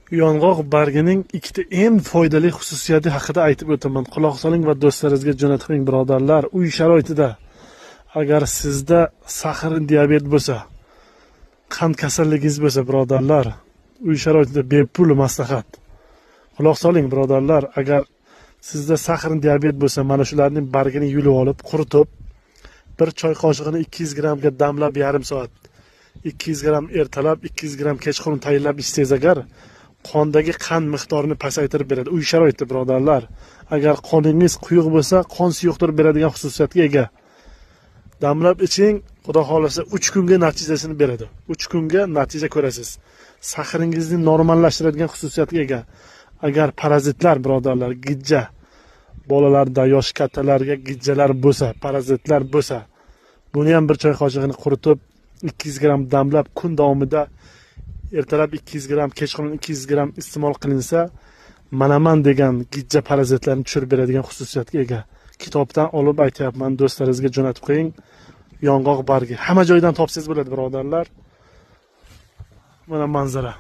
Yong'oq bargining ikkita eng foydali xususiyati haqida aytib o'taman. Quloq soling va do'stlaringizga jo'natib qo'ying, birodarlar. Uy sharoitida agar sizda сахарный диабет bo'lsa, qand kasalligingiz bo'lsa, birodarlar, uy sharoitida bepul maslahat. Quloq soling, birodarlar, agar sizda сахарный диабет bo'lsa, mana shularning bargini yulib olib, quritib, bir choy qoshig'ini 200 grammga damlab yarim soat, 200 gramm ertalab, 200 gramm kechqurun tayinlab ichsangiz agar, qondagi qand miqdorini pasaytirib beradi. Uy sharoitida, birodarlar, agar qoningiz quyuq bo'lsa, qon suyuqtirib beradigan xususiyatga ega. Damlab iching, Xudo xohlasa 3 kunga natijasini beradi. 3 kunga natija ko'rasiz. Сахар ingizni normallashtiradigan xususiyatga ega. Agar parazitlar, birodarlar, gijja, bolalarda, yosh kattalarga gijjalar bo'lsa, parazitlar bo'lsa, buni ham bir choy qoshig'ini quritib, 200 gramm damlab, kun davomida ertalab 200 gramm, kechqurun 200 gramm iste'mol qilinsa, manaman degan gijja parazitlarni tushirib beradigan xususiyatga ega. Kitobdan olib aytyapman, do'stlaringizga jo'natib qo'ying. Yong'oq bargi hamma joydan topsangiz bo'ladi, birodarlar. Mana manzara.